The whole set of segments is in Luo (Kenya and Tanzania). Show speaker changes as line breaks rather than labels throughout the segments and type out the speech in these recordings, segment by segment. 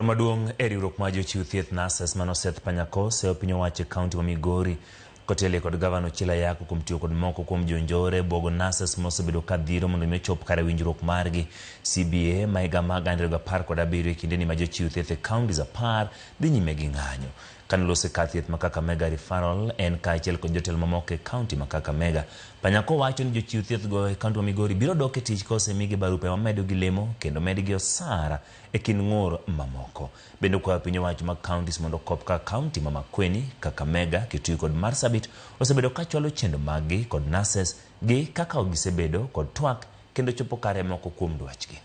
Maduong' e riwruok mar jochiw thieth Nurses mano Seth Panyako seyo piny owacho e kaunti ma Migori kotelie kod gavana Ochilo Ayako kuom tiyo kod moko kuom jonjore buogo nurses mosebedo ka dhiro mondo mi ochop kare winjruok margi CBA ma higa mar 2017 e kindeni ma jochiw thieth e counties 10 dhi nyime gi ng'anyo. Kane oloso e kar thieth ma Kakamega Referral en kaachiel kod jotelo mamoko e kaunti ma Kakamega. Panyako wacho ni jochiw thieth go e kaunti ma Migori biro dok e tich ka osemigi barupe mamedo gi lemo kendo medgi osara e kind ng'ur mamoko. Bende okwayo piny owacho mag counties mondo okop kaka county ma Makueni, Kakamega, Kitui kod Marsabit osebedo ka chwalo chendo maggi kod nurses gi kaka gisebedo kod twak kendo chopo kare moko kuom dwachgi.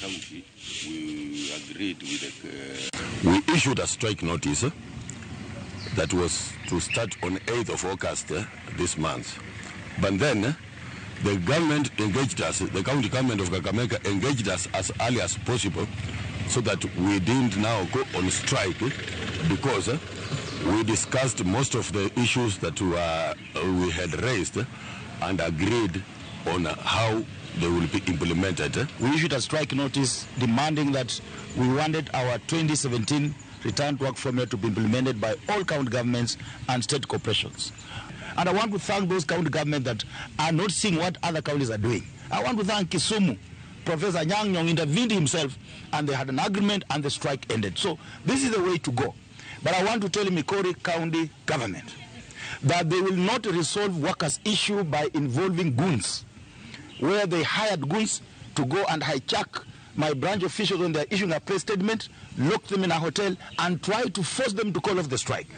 County, we agreed with the, we issued a strike notice that was to start on 8th of August this month. But then the government engaged us, the county government of Kakamega engaged us as early as possible so that we didn't now go on strike because we discussed most of the issues that we had raised and agreed on how they will be implemented.
We issued a strike notice demanding that we wanted our 2017 return to work formula to be implemented by all county governments and state corporations. And I want to thank those county governments that are not seeing what other counties are doing. I want to thank Kisumu. Professor Anyang' Nyong'o intervened himself and they had an agreement and the strike ended. So this is the way to go. But I want to tell Migori County government that they will not resolve workers' issue by involving goons, where they hired goons to go and hijack my branch officials when they are issuing a press statement, lock them in a hotel, and try to force them to call off the strike.